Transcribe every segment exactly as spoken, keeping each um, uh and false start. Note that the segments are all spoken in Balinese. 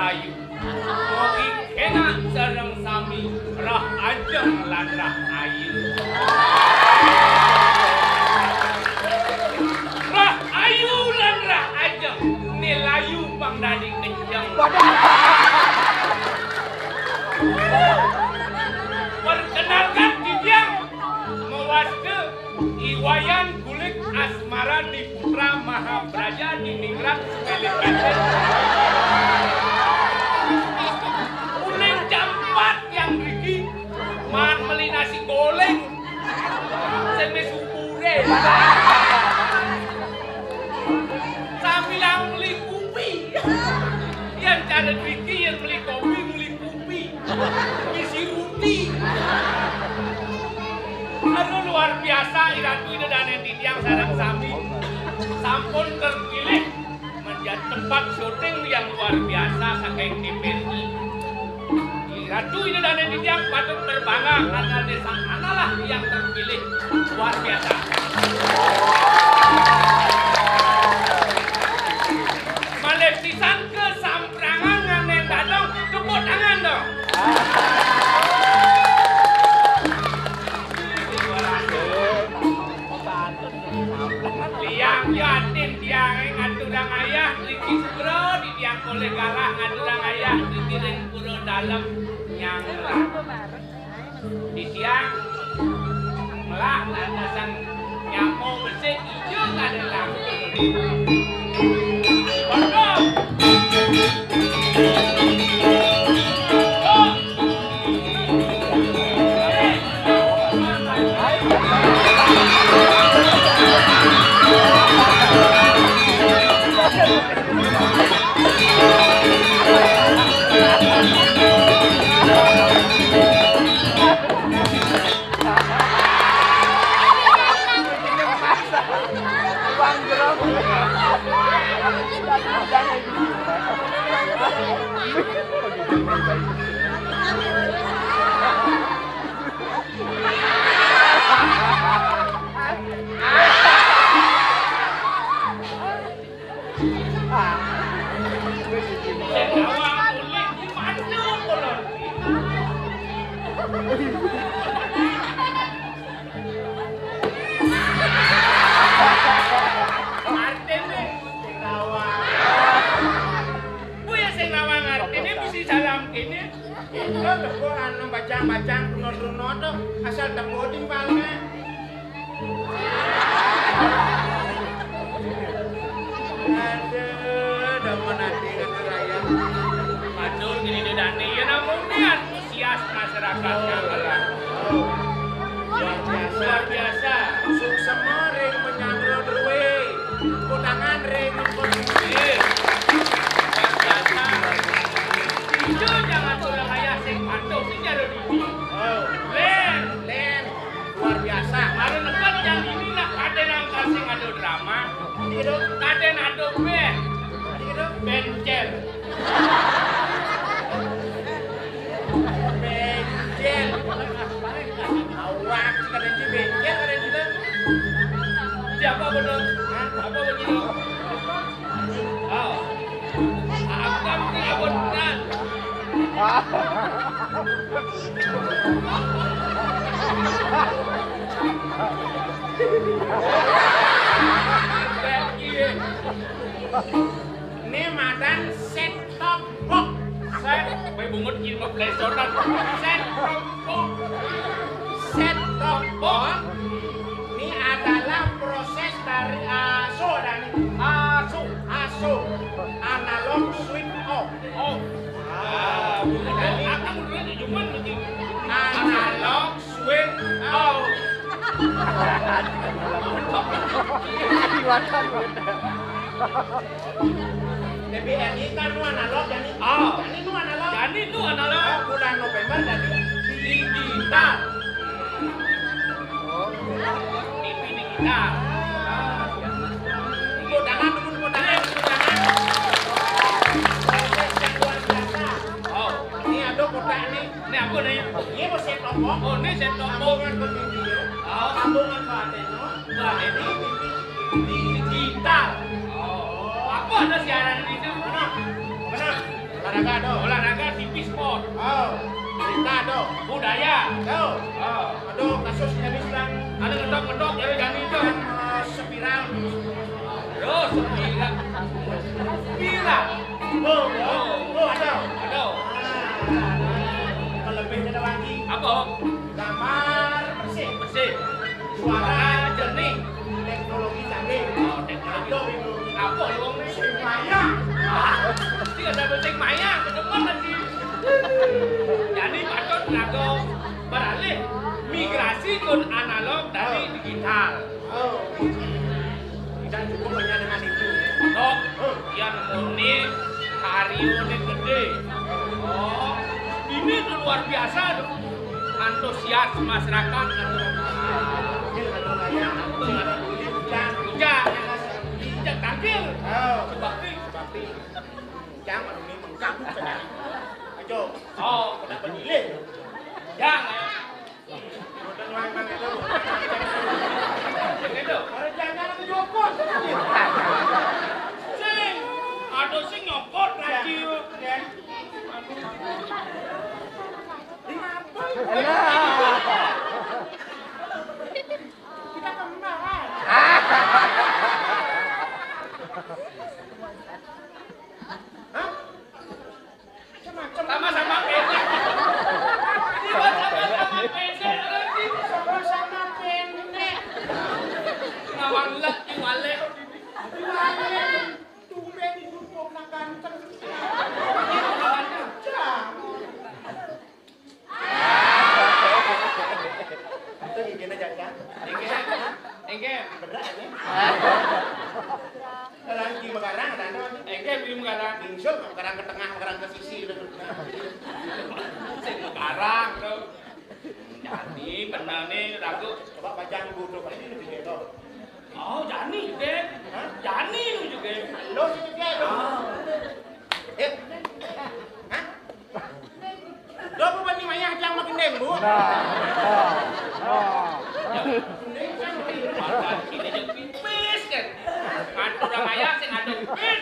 Ayu. Mugi kénak sareng sami rah ajeng lan rah ayu. Rah ayu lan rah ajeng, nilayu pang dadi kenceng. Waduh. Perkenalkan, titiang mawasta I Wayan Kulit Asmara Diputra Mahapraja Diningrat Sumilih Becik. Uling jam empat tiang mriki, maan meli nasi goreng. Sing wis ubure. Sambilang meli kupi. Yén cara mriki, yén meli kopi, meli kupi. Isi ruti. Aduh, luar biasa, I Ratu Ida Dané titiang sareng sami sampun terpilih menjadi tempat syuting yang luar biasa saking T V R I. I Ratu Ida Dané titiang patut berbangga karena desa analah yang terpilih luar biasa. Malih pisan ke Prangan nganén dadong, tepuk tangan dong. Tiang yatin tiangé ngaturang ayah, niki sugra, tiang polih galah ngaturang ayah, niki ring pura dalem nyanggra. Titiang melah lantasan nyama besik ijo kadélang. Pondok. Artiné sing nawang. Kuwi sing nawang artiné mesti salam kéné. Kok teko anu bacang-bacang runut-runut, asal teko timpalné. Aduh, demen ati ngatur ayah. Matur gini dedane, ya namung niat antusias masyarakatnya, Bapak. Luar biasa. Luar biasa. Suksema ring penyandra druwe. Kutangan ring pun. Iya. Luar biasa. Itu jangan orang ayah sing patuh, sing jero diri. Oh. Len. Len. Luar biasa. Ada tempat yang ini nak ada nang kasih ada drama. Gitu. Ada ada band. Gitu. Band cel. Band cel. Awak, kada di band cel, kada di band. Siapa bener? Hah? Apa begitu? Oh. Aku kan punya benar. Ini madan set top box. Set, bae bungut ilmu plesonan. Set top box. Set top box. Ini adalah proses dari aso dan aso, aso. Analog switch off. Oh. Ah, bukan. Aku dulu di Juman lagi. Analog switch out. Iwatan. Tapi ini kan nu analog, jani. Oh. Jani nu analog. Jani nu analog. Oh, bulan November jadi digital. T V digital. Tepuk tangan, tepuk tangan, tepuk tangan. Proses yang luar biasa. Oh. Ini ada kotak nih. Ini apa nih? Ini mau set top box. Oh, ini set top box. Sambungan ke T V ya. Oh. Sambungan ke antena. Nah, ini T V digital. Oh. Apa ada siaran itu? Mana? Mana? Olahraga do. Olahraga, T V sport. Oh. Berita do. Budaya. Do. Oh. Aduh, kasus jadi sedang. Ada ngetok-ngetok, jadi jani itu. Sedang, eh, spiral. Terus, spiral. Spiral. Oh, oh, oh, ada. Ada. Ah, ada. Kalau beda lagi. Apa? Gambar bersih. Bersih. Suara jernih. Teknologi canggih. Oh, teknologi. Apa lu, Bang? Sing maya. Ah, mesti ada sing maya, kedepan lagi. Jadi patut nganggo beralih, migrasi kon analog dari digital. Oh. Tidak cukup hanya dengan itu. Tok, yang muni karyone gede. Oh, ini tuh luar biasa tuh. Antusias masyarakat. Hujan. Hujan. Hujan tangkil. Oh. Sebab itu. Hujan, aduh, ini mengkabut saja. Ayo. Oh. Kenapa nyilih? Jangan. Mboten wangkang itu. Sing itu. Ora jangan aku nyopot. Sing, aduh, sing nyopot lagi. Ya. Kita kemana? Hah? Sama-sama pendek. Tiba sama-sama pendek, ngerti? Sama-sama pendek. Ngawang lek, iwalek. Iwalek. Tumben didukung nang ganteng. Jangan. Itu gigine, Caca. Enggak. Enggak. Berat, ya? Lagi mekarang, ada apa? Enggak, belum mekarang. Bingsul, mekarang ke tengah, mekarang ke sisi, gitu. Sing mekarang, tuh. Jani, bener nih, ragu. Coba pajang duduk, ini lebih beda. Oh, jani, Dek. Hah? Jani lu juga. Lo sih, Dek. Ah. Eh. Hah? Lho, apa bani mayah tiang magendeng, Bu? Nah, nah, nah. Gendeng kan, Bu. Makan sini jeung pipis, kan. Ngatur orang ayah sing ada pipis.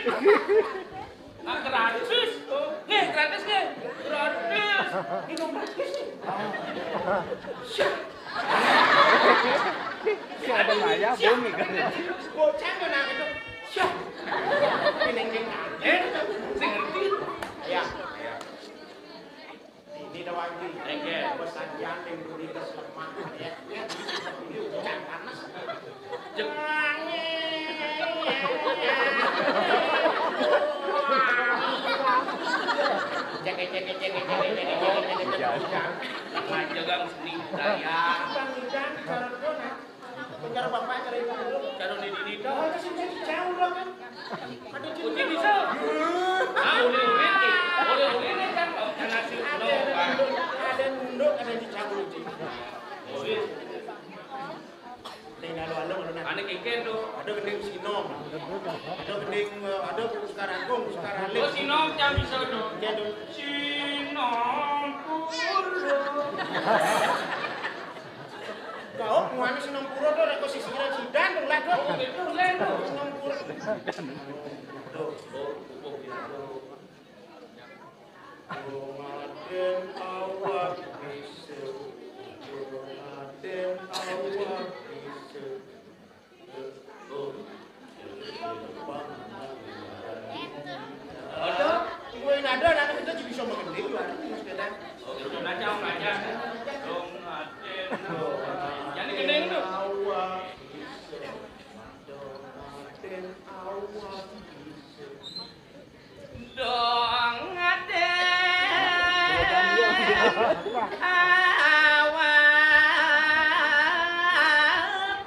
Nah, gratis. Nih, gratis, nih. Gratis. Minum gratis, nih. Siap. Si ada mayah, bumi, kan. Bocah, mana itu? Siap. Gendeng-gendeng. Eh, sing ngerti. Ya. Ini dah wangi. Enggak. Pesan yang diberi ke selemah, ya. Ya. Ini hujan panas. Jeng. Cek, cek, cek, cek, cek, cek, cek, cek, cek. Hujan. Hujan. Hujan. Hujan. Cara bapak, cara ibu dulu. Cara di dini dong. Oh, itu sih bisa jauh lah kan. Ada kunci bisa. Ah, ulit-ulit nih. Ulit-ulit nih kan. Oh, karena si ada, ada nunduk, ada nunduk, ada di cabut. Ulit. Ning alo-alo ngono nah. Ane kengken to. Ada gending Sinom. Ada gending, eh, ada Buku Sekarangkung, Buku Sekarang. Oh, Sinom jam bisa to. Kengken to. Sinom pura. Kau ngene Sinom pura to, rek sisiran sidan to lah to. Oh, itu lho to. Sinom pura. Tuh, tuh, tuh, tuh. Rumaden awak bisa, rumaden awak bisa. Ada, ibu yang ada, anak kita juga bisa mengending, Mas Ketan. Oh, gitu, ngaca, ngaca. Rumaden. Jadi gendeng tuh. Awak bisa. Rumaden awak bisa. Dong ade awak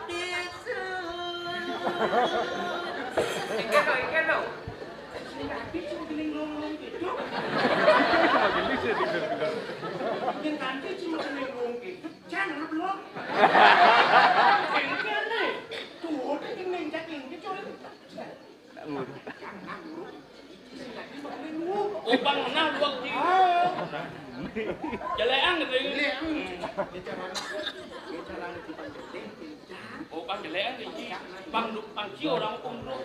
bisu. Engke to, engke to. Sing tadi cuma geling lung-lung gitu. Sing tadi cuma geling lung gitu. Jangan lu belum. Engke nih. Tuh, udah geling cacing gitu. Obang menah dua kilo. Jeleang gitu ini. Obang jeleang ini. Bang duk pangci orang umroh.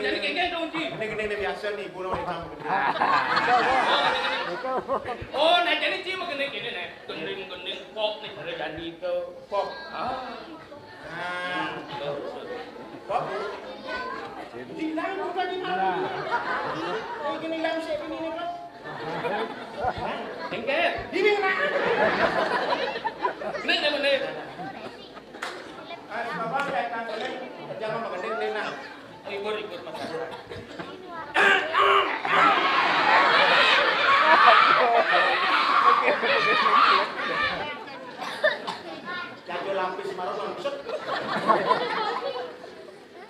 Gending-gending. Gending-gending biasa nih, guna orang sama gending. Oh, nah, jadi Ci mah gending-gending, nah. Gending-gending pop nih, ada jadi itu pop. Ah. Nah. Pop. Hilang bukan hilang. Ini hilang sih ini nih, Pak. Engke. Ini, Pak. Ini, ini, ini. Ah, Bapak, saya tanggalin, jangan mengendeng, Lena. Ikut, ikut, Mas. Jago lapis marot langsung.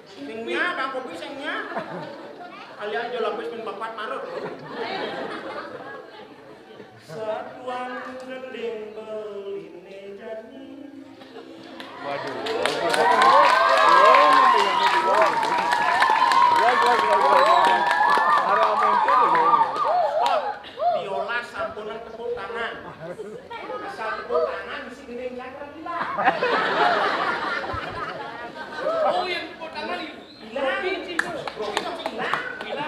Sing nya, Bang Kopi, sing nya. Kalian aja lapis pin papat marot, loh. Satuan gending beline jani. Waduh. Stop. Biola sampunan tepuk tangan. Asal tepuk tangan, si gending yang gila. Oh, yang tepuk tangan itu. Gila. Robi, Robi masih gila. Gila.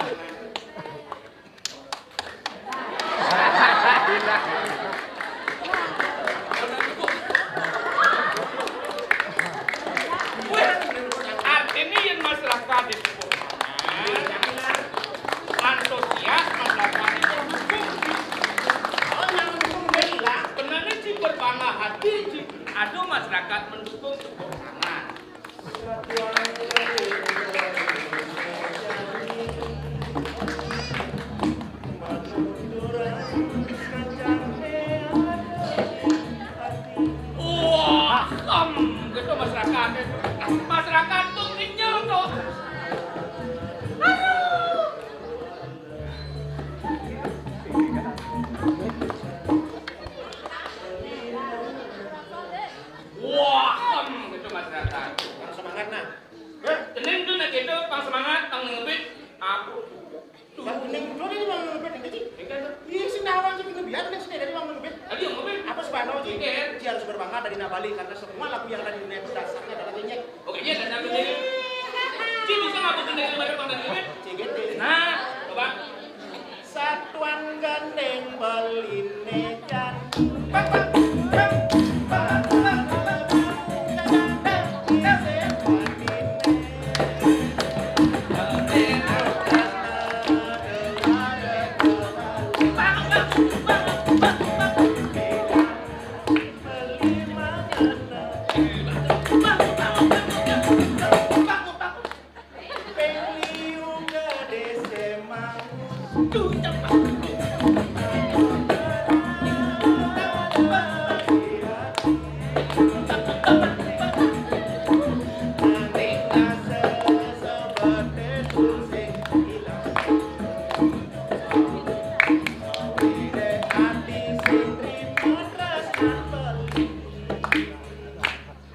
Artinya yang masyarakat di antusias, masyarakat itu mendukung. Oh, yang mendukung dia hilang. Benarnya sih berbangga hati sih. Aduh, masyarakat mendukung tepuk tangan. Wah, em, gitu masyarakat. Masyarakat tuh kenyal tuh. Aduh. Wah, em, gitu masyarakat. Kurang semangat, nah. Hah? Tenang tuh, nah gitu, pang semangat, pang ngebit. Aku. Bang, ini udah nih, Bang, ngebit, ngebit. Iya, sih, nawan sih, ngebit, ada sih, dari Bang, ngebit. Tadi yang ngebit. Apa sih, Bang, Oji? Iya. Dia harus berbangga dari Nabali, karena semua lagu yang ada di dunia itu dasarnya adalah ngenyek. Oke, iya, dan sampai sini. Ci bisa nggak bikin dari Bang, Bang, ngebit? C G T. Nah, coba. Satuan gandeng beline jan.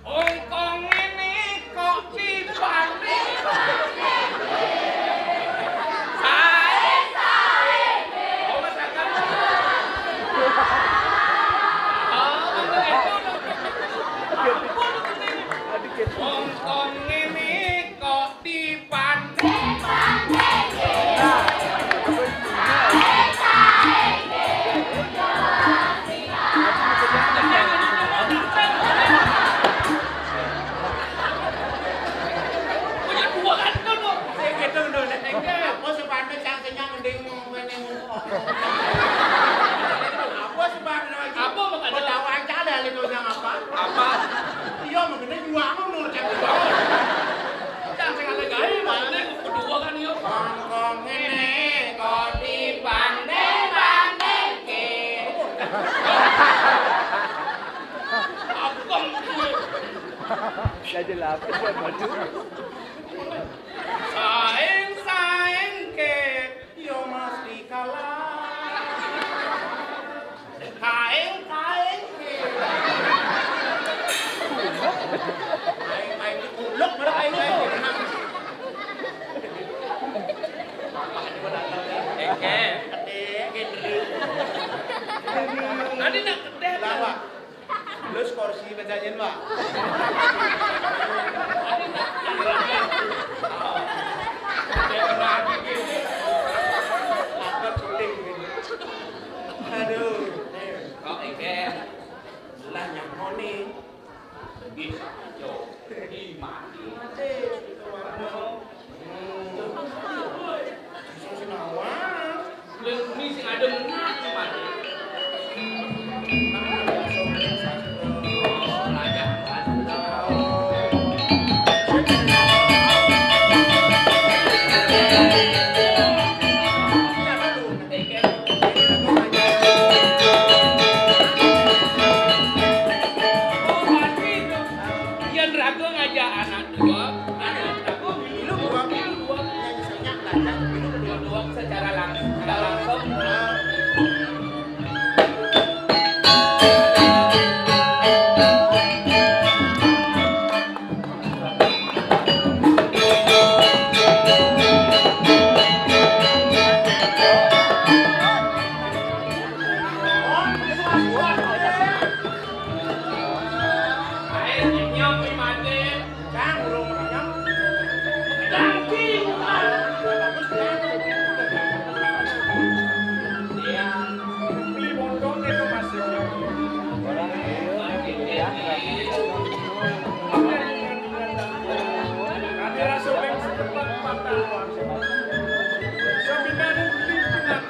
Ongkong ngene kok dibanding. Sae, sae. Oh, Mas Raka. Oh, bener itu. Ampun, bener. Ongkong ngene kok dibanding. Saja lapis ya, Batu. Saing-saing ke, yo mesti kalah. Kaing-kaing ke. Kaing-kaing di kuluk, malah kaing-kaing di renang. Oke. Gede, gede. Tadi nak gede. Lah, Wak. Lus kursi penyanyian, Wak. Aduh. Kok iki lah nyamoni. Iki sajo. Iki mati. Mati. Sing senawang. Lha kuwi sing adem enak iki, Mas. Yen raga ngajak anak dua, anak raga milu dua, milu dua. Dua-dua secara langsung, tidak langsung. Air nyam mati. Cang, urung manyang. Daging. Bagus, Cang. Iya. Beli mondong itu masih. Ada rasa yang setempat patah. Sambil ada beli pindah.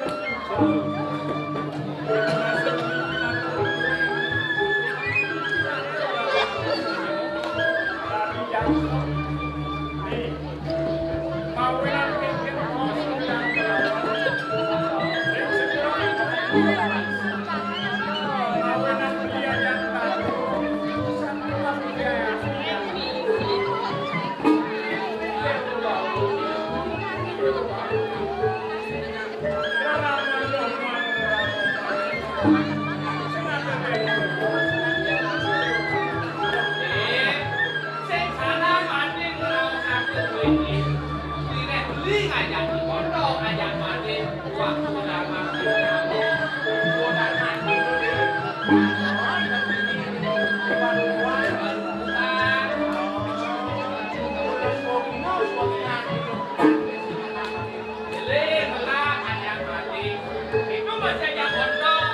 Itu masih ada pondok.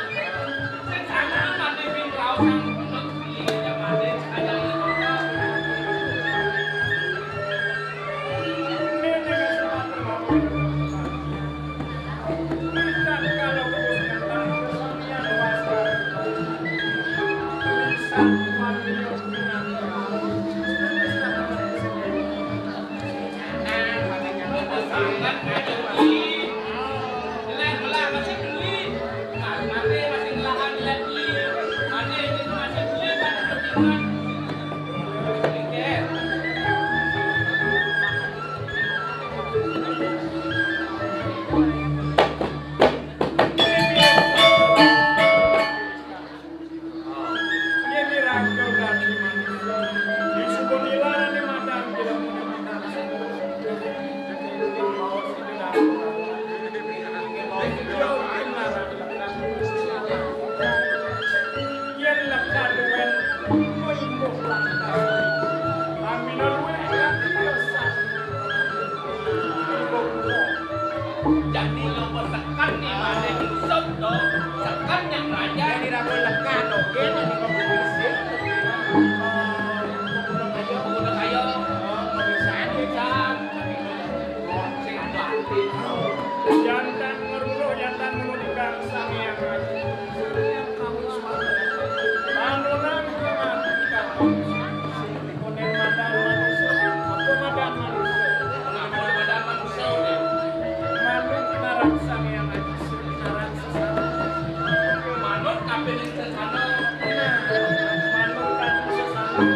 Sing sana mati ping laut, sang pondok, iya, mati, ada pondok. Jadi nomor tekan nih, ada Yusuf tuh, tekan yang raja. Jadi ragu lekan, oke, jadi kopi bisik. Udah kayo, udah kayo. Oh, bisa aja, Cang. Sing ado ati. Jantan ngeruruh, jantan ngeruruh di bangsa yang aja. Bangunan jangan kita. Konen madan manusia, apa madan manusia? Madan manusia udah. Manuk naran sang yang aja, naran sesama. Manuk kabeh sesama. Manuk kabeh sesama.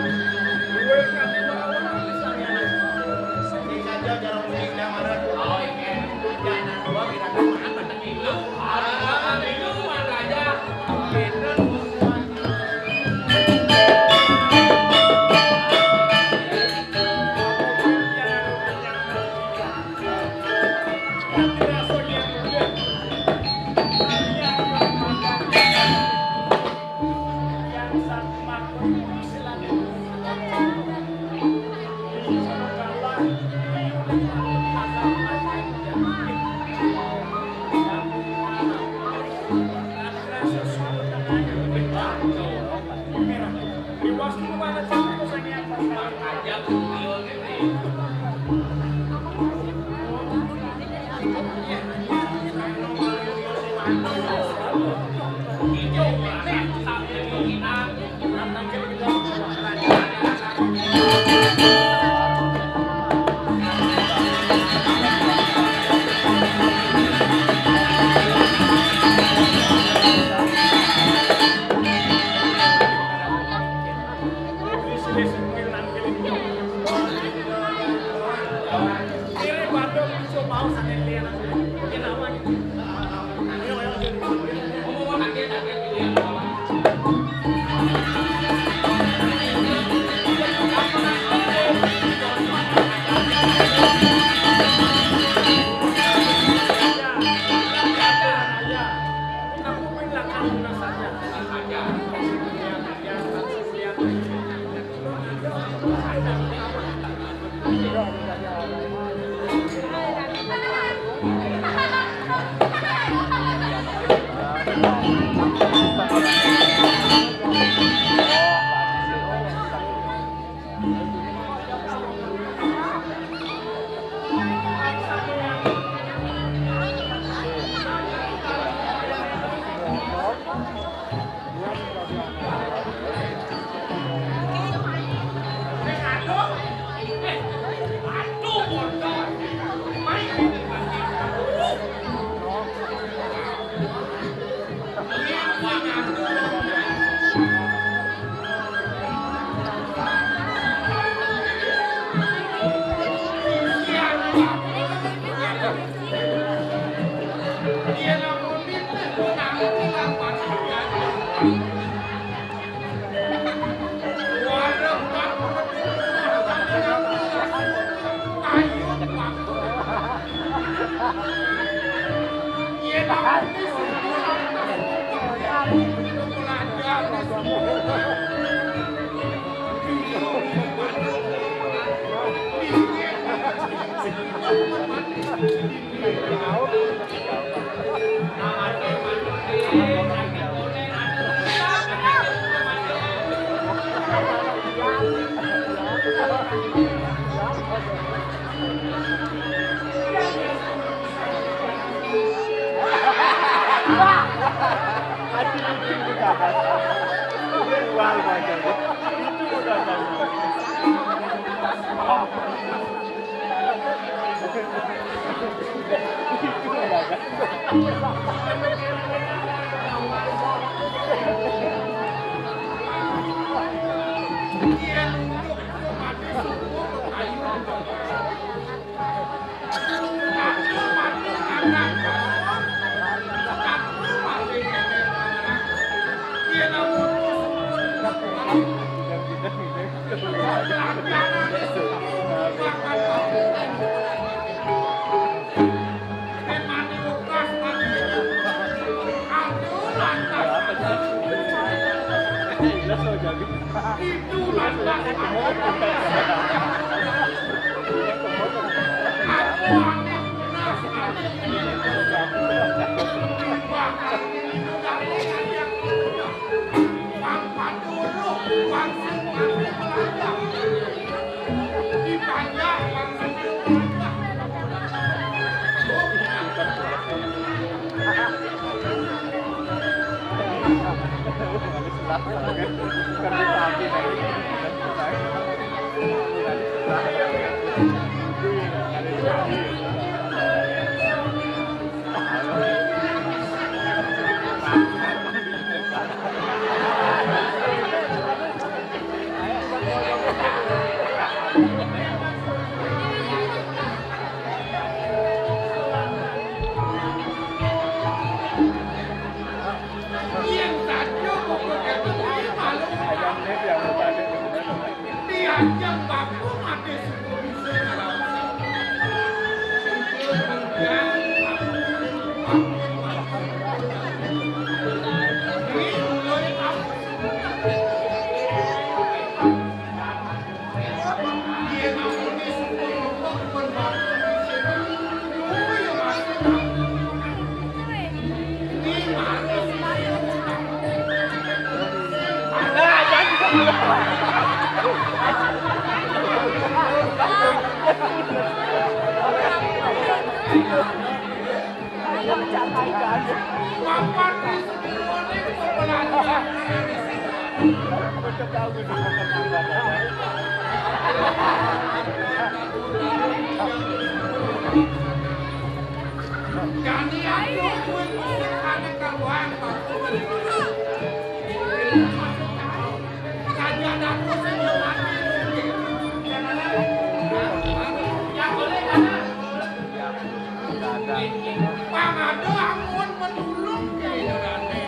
Pang ada amun menulung kene jagate.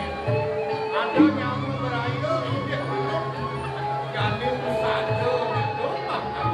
Ada nyamu berayo inggih manuk. Jani usada ngetung bakal.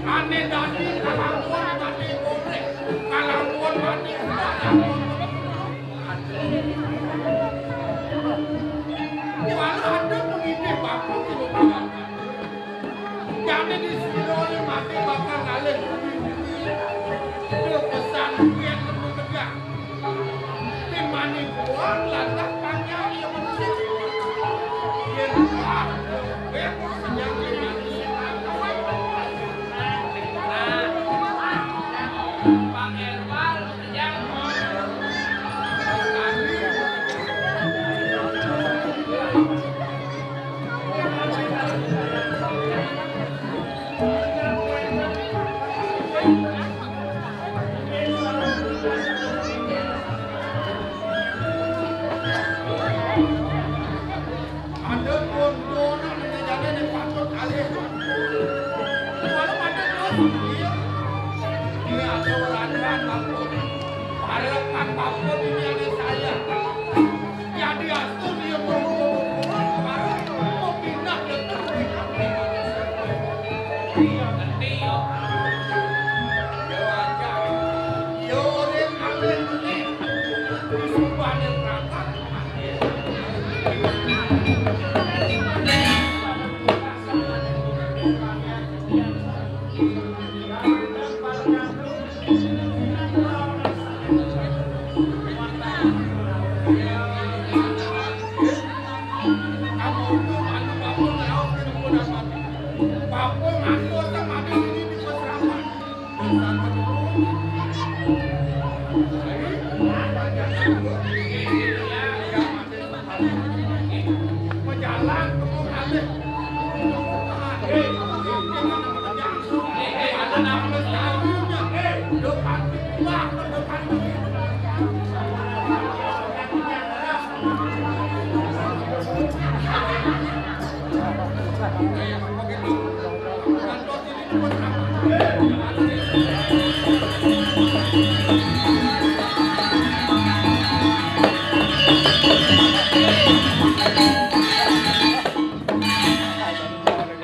Ane dadi kalakuan mati boleh, kalakuan mati boleh. Walau ada pengidih bapak kilo bilang. Jane di sira oleh mati bakal ngalih bumi. Itu pesan duit nemu tegak. Timani buang lantas panjang ia mesti. Yen buang, eh, senyang timani. Bang Herbal, senyang. Ada pun orang yang jadi patut alih. Walau ada terus dia, dia ada orang-orang mampu. Harapan mampu ini ada saya. Jadi atur dia berhubung baru mau pindah ke tempat. Iya, ngerti, yo. Yo, aja. Yo, orang alih ini. Disumpah yang berangkat.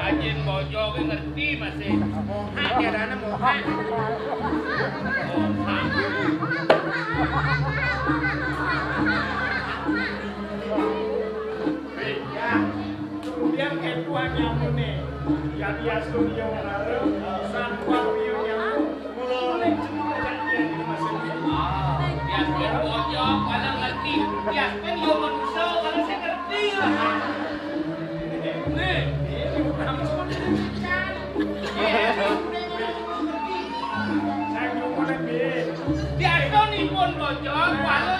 Ajin bojo ki ngerti masih. Mohak ya, dana mohak. Ya, kemudian ketua nyamune. Ya, dia studio ngarep, satuan pion nyamu. Mula oleh jemput aja dia di rumah sendiri. Dia studio aja, kalau ngerti. Dia kan yo manusia, kalau saya ngerti lah. Nih, ini bukan manusia. Diastunipun bocor, walau